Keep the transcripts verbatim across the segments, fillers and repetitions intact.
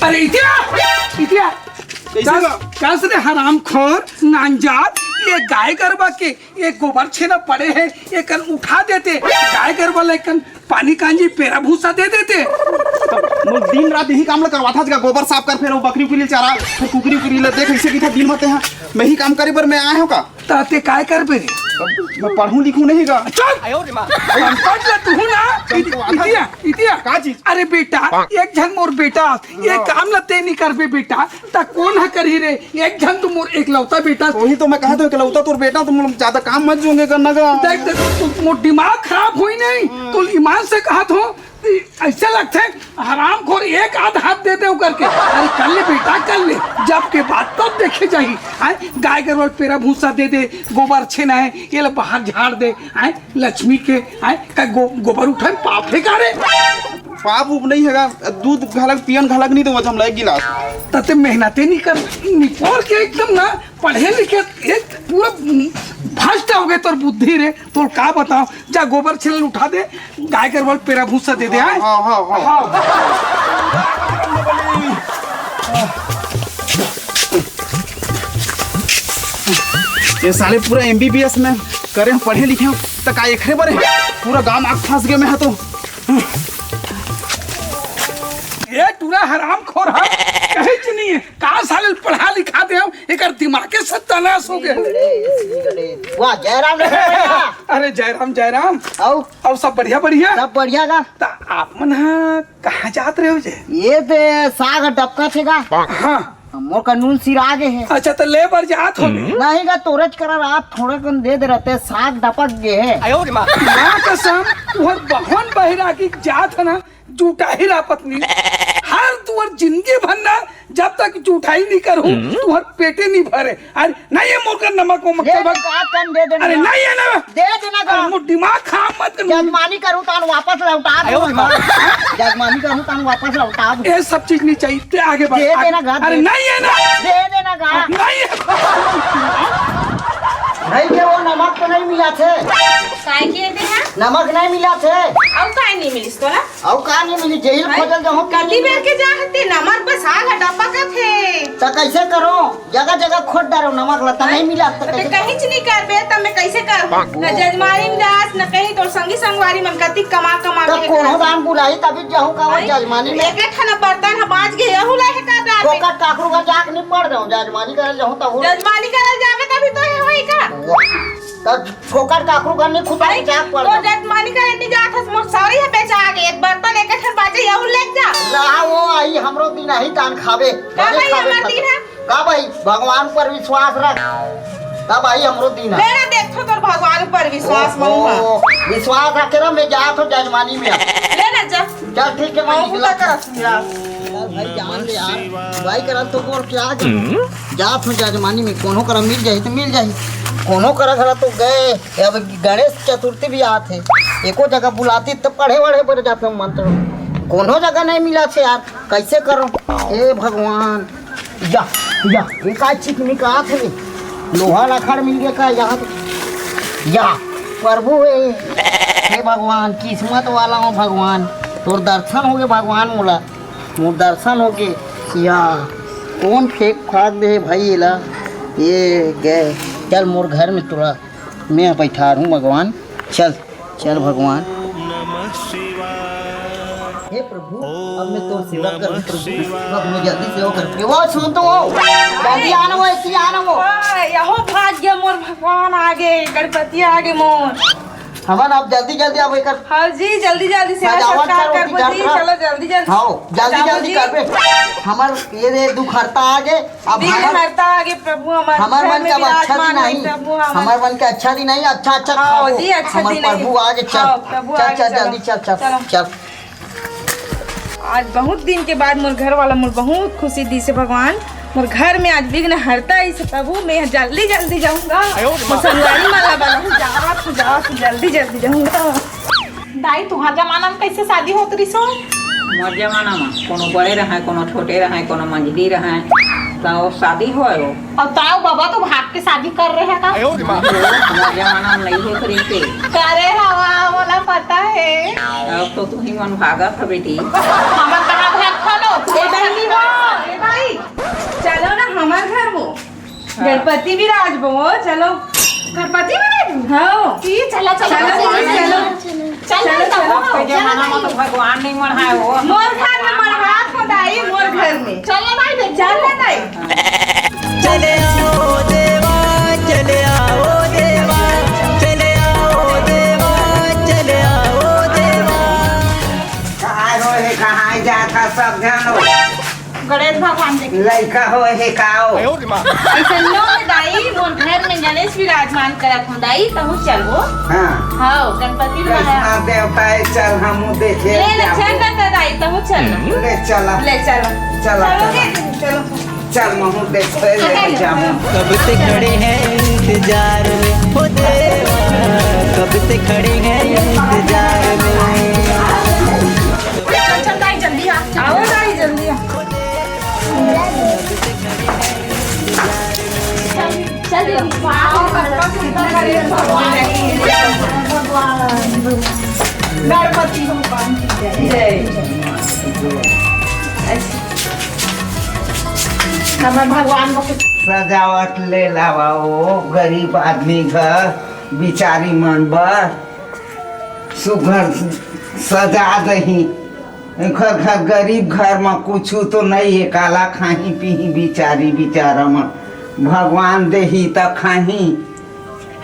अरे इतिया, इतिया। कइसे कस, बा? कस रे हरामखोर, नानजात, ये गाय गरवा के, ये गोबर छेना पड़े हे, ये कन उठा देते, गाय गरवा ला एक कन पानी कांजी पेरा भूसा दे देते। मोर दिन रात यही काम ला करवाथस गा, गोबर साफ कर, फेर वो बकरी उकरी ला चरा, फेर कुकरी उकरी ला देख, अइसे कहिथे दिन भर तेहा, मैं ही काम करे बर मैं आए हँव का? त ते काय करबे रे? मैं पढ़हूँ लिखहूँ नहीं गा। चुप! अनपढ़ ला तू ना। चमकवाथस। इतिया, इतिया। का चीज? अरे बेटा, एक झन मोर बेटा, ये हाँ। काम ला ते नहीं करबे बेटा, त कोन ह करही रे? एक झन तो मोर एकलौता बेटा। वही तो मैं कहत हँव, एकलौता तोर बेटा, तो मोर ज्यादा काम मत जोंगे करना का। देख, देख, तू, मोर दिमाग खराब होई नहीं। हाँ। तू ईमान से कहत हँव, अइसे लगथे हरामखोर एक आध हाथ दे दे करके। अरे कर ले बेटा, कर ले, जब के बाद तब देखे जाही। आय, गाय गरवा पेरा भूसा दे दे, गोबर छेना हे, ये ला बाहर झाड़ दे। आय, लक्ष्मी के, आय, का गो-, गोबर उठाए पाप हे का रे? पाप उप नहीं हे गा, दूध घलक पियन घलक नहीं देवत हमला एक गिलास। त ते मेहनते नहीं कर, निपोर के एकदम ना पढ़े लिखे, एक पूरा भ्रष्ट हो गए तोर बुद्धि रे। तोर का बताओ, जा गोबर छेना ल उठा दे, गाय गरवा ल पेरा भूसा दे दे, हाँ, हैं? हाँ, हाँ, हाँ। हाँ। ये साले पूरा एमबीबीएस में करे हँव, पढ़े लिखे हँव, त का एकरे बर हे? पूरा गाँव आग फँस गए मैं ह तो। ये टूरा हरामखोर ह, कहीं च नहीं हे। का साले ल पढ़ा लिखा दे हँव, एकर दिमागे सत्यानाश हो गए। वाह, जयराम लखन भैया। अरे जयराम, जयराम। अउ? अउ सब बढ़िया, बढ़िया? सब बढ़िया गा। त आप मन ह कहाँ जात रहे हो जे? ये ते साग डबकत हे गा। हाँ। मोर का नून सिरा गे हे। अच्छा, त ले बर जात हो। नहीं गा, तोरेच करा रात थोड़ा कन दे दे रहते, साग डबक गे हे। माँ कसम, तुहर बहन बहिरा की जात हे ना, जूठा ही रापत नहीं। हर तुहर जिंदगी भर ना, जब तक जूठा ही नहीं करूँ, तुहर पेटे नहीं भरे। अरे नहीं हे मोर कर नमक वमक ले चबक। ना, बात कर, दे देना। अरे नहीं हे ना। दे देना गा। अरे मोर दिमाग खराब मत कर। जजमानी करूँ तान वापस लौटा दो। जजमानी करूँ तान वापस लौटा दो। ये सब चीज नहीं चाहिए। ते आगे बढ़। दे देना गा, अरे दे। नहीं हे ना। दे देना गा। नहीं हे। भाई के वो नमक तो नहीं मिला थे। काय के दे हैं? नमक नहीं मिला थे। अब काय नहीं मिलिस तोला? अउ का नहीं मिली, जेल हैं? खोजल जाहूँ। कति बेर के जा हते, नमक बस आग डपकत हे। त कइसे करो? जगह जगह खोद डारो नमक ला, त नहीं मिला, त त कइसे कहीं च नहीं करबे, त मैं कइसे करबो? न जजमानी में जास, न कहीं तोर संगी संगवारी मन कति कमा कमा त के कोनो खास। दान बुलाई तभी जाहूँ का वो हैं? जजमानी में। एक एक ठन बर्तन ह बाज गे, यहू ला हे का डाल दे। ओकर काकरू का जाक नहीं पड़ जाऊँ, जजमानी करे जाहूँ तब। जजमानी करे जाबे तभी तो हे होई का? त फोकट काकरू घर नहीं खुद भाई, जाग पड़ तो जा। जजमानी करे नहीं जात हस, मोर सौरी ह बेचा आगे, एक बर्तन एक ठन बाजे, यहू लेके जा। रहा वो आई, हमरो दिन आही तान खाबे। का बने भाई, खाबे हमर खा-, दिन है? का भाई, भगवान पर विश्वास रख। का भाई, हमरो दिन है। ले ना, देखो तोर भगवान पर विश्वास ओहो, महुआ। विश्वास रखे रह, मैं जात हूँ जजमानी में। ले ना, जा। चल, ठीक है, मैं महू निकला। तक रख। यार भाई, जान ले यार, भाई करल तो बोल क्या जा? हम्म? जात हूँ जजमानी में, कोनो करा मिल जाही तो मिल जाही, कोनो करा घरा तो गए। अब गणेश चतुर्थी भी आत हे, एको जगह बुलाती तो पढ़े वढ़े बर जाते मंत्र, कोनो जगह नहीं मिला छे यार, कैसे करो? हे भगवान, या, या, ये का चिकनी का आत हे? लोहा लखड़ मिल गया का यहाँ पे? या, प्रभु हे, हे भगवान, किस्मत वाला हूँ भगवान, तोर दर्शन हो गए भगवान मोला। मोर दर्शन होगे। या, कोन फेंक फाक दे हे भाई एला? ये गए। चल मोर घर में तोला मैं बैठारहूँ भगवान। चल, चल भगवान। हे प्रभु, अब मैं तोर सेवा करहूँ प्रभु। अब मैं जल्दी सेवा करहूँ। वो सुन तो, वो जल्दी आना, वो ऐसी आना वो। ओए, यहो भाग गया मोर भगवान, आगे गणपति आगे मोर। हमन अब जल्दी जल्दी अब एकर हाँ जी, जल्दी जल्दी सेवा सजावट सत्कार करो, करबो जी, चलो जल्दी जल्दी। हाँ, जल्दी जल्दी करबे। हमर ये रे दुख हरता आगे, अब दिन हमर हरता आगे प्रभु हमर हमर घर मन में के अब अच्छा विराजमान दिन है नहीं, प्रभु हमर। हमर मन के अच्छा दिन नहीं, अच्छा अच्छा हाँ खाओ। जी, अच्छा हमर दिन है। प्रभु आगे चल, हाँ, प्रभु चल, आगे चल, चलो। जल्दी चल, चल, चलो। चल। आज बहुत दिन के बाद मोर घर वाला मोर बहुत खुशी दिस हे भगवान। मोर घर में आज विघ्न हरता आइस हे प्रभु, मैं जल्दी जल्दी जाहूँ गा। मोर संगवारी मन ला बलाहूँ, जावत हूँ, जावत हूँ, जल्दी जल्दी जाहूँ गा। दाई, तुहार जमाना में कैसे शादी होत रिहिस हो? मोर जमाना में कोनो बड़े रहे, कोनो छोटे रहे, कोनो मंझली रहे, तो शादी होए हो। अउ ताऊ बाबा तो भाग के शादी कर रहे हैं का? हमारे जमाना में नहीं होत रहिसे। करे हवा, मोला पता है। अब तो तुही मन भागत हो बेटी। हमर कहाँ भाग खोलो? ए बहनी हो, चलो ना हमर घर वो। गणपति विराजबो, चलो। गणपति विराजबो? हाँ। ई, चलो, चलो, चलो, चलो, चलो। चलो, चलो, चलो। चलो, चलो। भगवान नहीं मढ़ाए हो। मोर घर में मढ़ात हो दाई, मोर घर में। चलो, दाई, देख। चलो, दाई। चले आओ देवा, चले आओ देवा, चले आओ देवा, चले आओ देवा। काय हो हे, कहाँ जात हा सब झन हो? गणेश भगवान देखे। लइका हो हे का हो? अइसन नो हे दाई, मोर घर में गणेश विराजमान करत हो दाई, तहूँ चलबो। हाँ। हाँ, गणपति कृष्णा महाराज। देवता हे, चल हमू देखे ले, ले, जाबो। चल ना दाई, तहूँ चल ना। ले चला। ले चला। चला, चलो चला। के, चलो। चल महू देखे ले जाबो। कब से खड़े हैं इंतजार में, हो देवा, कब से खड़े हैं इंतजार में। चल, चल, दाई, जल्दी आ। आओ, दाई, जल्दी आ। चल, चल, आओ, भगवान, भगवान, गणपति भगवान की जय। जय। हमर भगवान को सजावट ले लावा, ओ गरीब आदमी घर, बिचारी मन बर सुघर सजा दही। एखर घर गरीब घर म कुछु तो नइ हे, काला खाही पीही बिचारी बिचारा मन। भगवान देही त खाही।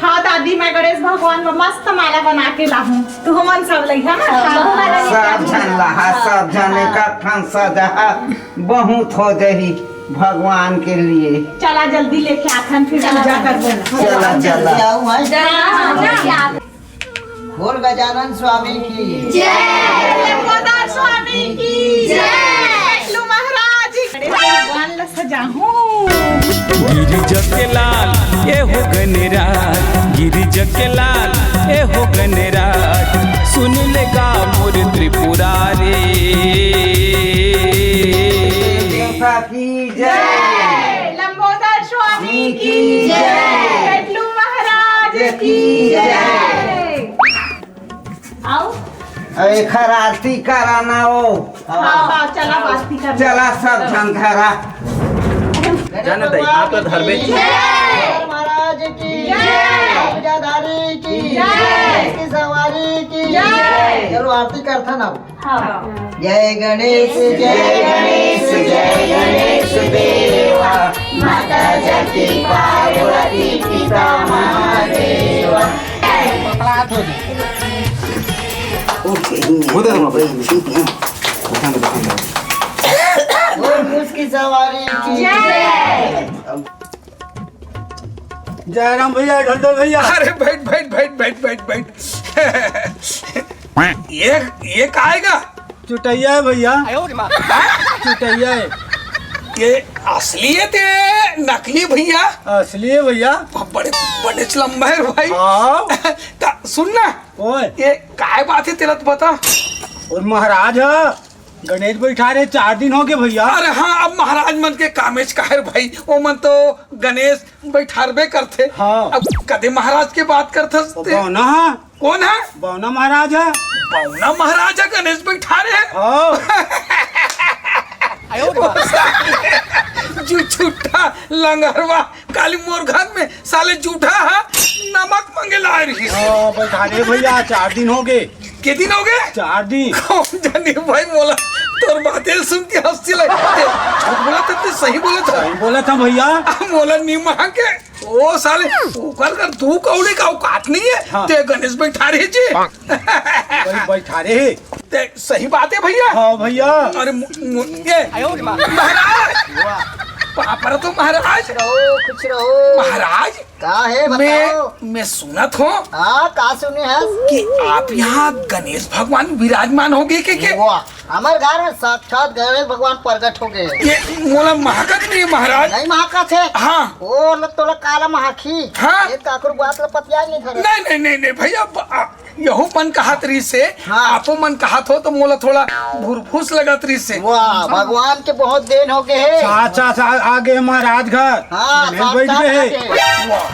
हाँ दादी, मैं गणेश भगवान बर मस्त माला बना के लाहूँ। तुहमन सब लइहा ना? हाँ। सब झन लाहा, सब झन एक ठन सजाहा, बहुत हो जाही भगवान के लिए। चला जल्दी लेके आथन, फिर पूजा करबो। चला, चला। जय। खोल गजानन स्वामी की जय। लंबोदर स्वामी की जय। लू महाराज की जय। भगवान ला सजाहूं। गिरिजा के लाल ए हो गणराज, गिरिजा के लाल ए हो गणराज, सुन लेगा मोर त्रिपुरा रे। देवता की जय। जय। लंबोदर स्वामी की जय। पेटलू महाराज की जय। आओ। अब एखर आरती कराना हो। हाँ, हाँ, चला आरती कर। चला सब झन धरा। जाना दाई, आप तो धरबे। जय। महाराज की जय। ध्वजाधारी की जय। की सवारी की जय। चलो आरती करथन अब। हाँ। जय गणेश, जय गणेश, जय गणेश देवा, माता जाकी पार्वती पिता महादेवा। पकड़ा तो दे। उधर हो भाई। बोल उसकी सवारी की जय। जय राम भैया, ढोलढोल भैया। अरे बैठ, बैठ, बैठ। ये, ये का आएगा? चुटैया है भैया। हाँ? चुटैया है। ये असली है ते नकली भैया? असली है भैया। बड़े, बड़े लंबा है भाई। हाँ। ता, सुन ना। ओए। ये काय बात है तेला तो बता। और महाराज है। गणेश बैठारे चार दिन हो गए भैया। अरे हाँ, अब महाराज मन के कामेच काहे भाई, ओ मन तो गणेश बैठारबे करथे। हाँ। अब कदे महाराज के बात करथस ते? बौना हा। कौन है? बौना महाराज है। बौना महाराज है, गणेश बैठारे है। हाँ। जू झूठा लंगरवा। काली मोर घर में साले जूठा हा नमक मांगे लाए रहिस। हाँ, बैठारे भैया, चार दिन हो गए। के दिन हो गए? चार दिन। कौन जानी भाई, मोला तोर बातें सुन के हंसी लगे। झूठ बोला था, ते सही बोला था। सही बोला था भैया। अब मोला नी मांगे। ओ साले, ओकर कर दू कौड़ी का औकात नहीं है। हाँ। ते गणेश बैठारे जी। भाई बैठारे है। ते सही बात है भैया। हाँ भैया। अरे मु-, मु-, ये, आयो रे माँ। महाराज। वाह। पापड़ तो महाराज। खुश रहो, खुश रहो। महाराज। का है मैं, बताओ। मैं सुनत हूँ। हाँ, का सुने है? कि आप यहाँ गणेश भगवान विराजमान हो गए के, के? वाह, हमारे घर में साक्षात गणेश भगवान प्रकट हो गए। ये मोला महकत नहीं है महाराज। नहीं महकत है? हाँ। ओ, ल-, तोला काला महकी। हाँ। ये काकरू बात ल पतिया नहीं धरे। नहीं, नहीं, नहीं, नहीं भैया, ब-, आ, यहू मन कहत रहिस हे, हाँ। आपो मन कहत हो तो मोला थोड़ा भुरफुस लगत रहिस हे। वाह, भगवान के बहुत देन हो गए हे। साथ, साथ आ, आ गए महाराज घर। हाँ, गणेश साथ, बैठ साथ गए आ हे। गए। वाह।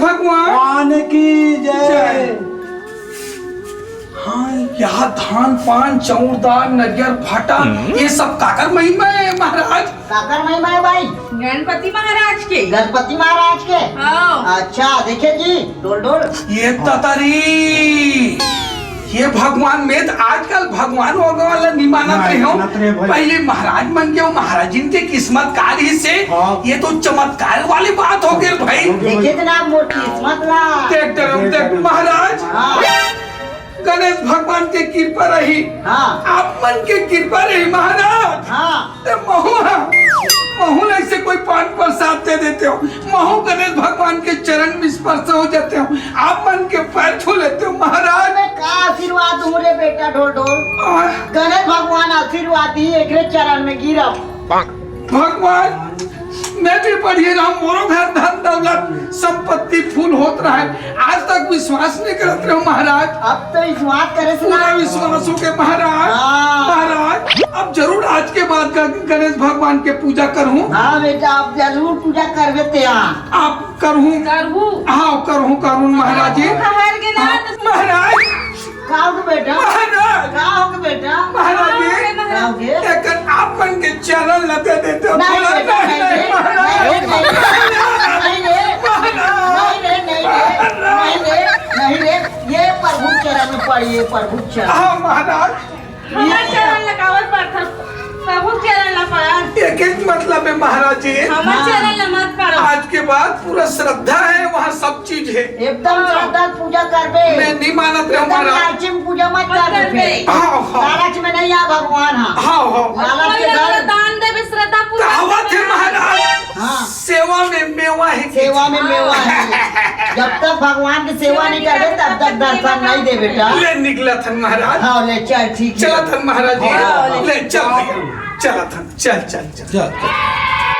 भगवान। भगवान की जय। जय। हाँ, यह धान पान, चाउर दाल, नरियर भाटा, हम्म। ये सब काकर महिमा हे महाराज? काकर महिमा हे भाई? गणपति महाराज के। गणपति महाराज के? हाँ। अच्छा, देखे जी, डोल डोल। ये ततरी, ये भगवान में त आजकल भगवान हो गए वाला नहीं मानत नहीं, रहे हो। मानत रहे भाई। पहले महाराज मन के, वो महाराजिन के किस्मत का रहिसे, हाँ। ये तो चमत्कार वाली बात हो गई भाई। हो गई। देखे थे ना आप मोर किस्मत ला। देख डरम, देख देख डरम। महाराज, हाँ। गणेश भगवान के कृपा रही, हाँ। आप मन के कृपा रही महाराज। हाँ। ते महू हा, महू ला ऐसे कोई पान प्रसाद दे देते हो, महू गणेश भगवान के चरण में स्पर्श हो जाते हो, आप मन के पैर छू लेते हो महाराज। मैं का आशीर्वाद दूं रे बेटा ढोल ढोल? आह। गणेश भगवान आशीर्वाद दी, एकरे चरण में गिरब। भगवान, मैं भी बढ़िया रहूं, मोरो घर धन दौलत संपत्ति फूल होत रहे। आज तक विश्वास नहीं करत रहे महाराज। अब तो विश्वास करे से पूरा ना। विश्वास हो गया महाराज। हाँ। महाराज, अब जरूर आज के बाद ग-, गणेश भगवान के पूजा करहूँ। हाँ बेटा, अब जरूर पूजा करबे ते। हाँ। आप करहूँ। करहूँ। हाँ, करहूँ, करहूँ महाराज जी। हर के ना हाँ, महाराज। का हो गे बेटा? महाराज! का हो गे बेटा? महाराज जी, का हो गे? एकर आप मन के चरण ल दे देते हो। नहीं थोड़ा बेटा, नहीं नहीं, रे, महाराज। नहीं रे, नहीं रे, नहीं रे, महाराज! नहीं रे, नहीं रे, महाराज! नहीं रे, नहीं रे, ये प्रभु चरण में पड़ी, ये प्रभु चरण। हाँ महाराज। हमर चरण ल काबर पड़थस? प्रभु चरण ल पड़। एक एक मतलब है महाराज जी। हमर हाँ। चरण ल मत पड़ो। आज के बाद पूरा श्रद्धा है, वहाँ सब चीज है। एकदम हाँ। श्रद्धा पूजा करबे। मैं नहीं मानत रहे एकदम महाराज। लालची में पूजा मत मत करबे। करबे। हाँ, हाँ। लालच में नहीं आ भगवान, हाँ। हाँ, हाँ। लालच कोई के ना घर दान देबे, श्रद्धा पूजा कहावत है करबे। महाराज। हाँ। सेवा में मेवा है। सेवा में मेवा है। जब तक भगवान की सेवा नहीं करबे, तब तक दर्शन नहीं दे बेटा। ले निकला थन महाराज। हाँ, ले चल, ठीक है। चला थन महाराज जी। हाँ, ले। ले चल भैया। चला थन। चल, चल, चल। चल, चल।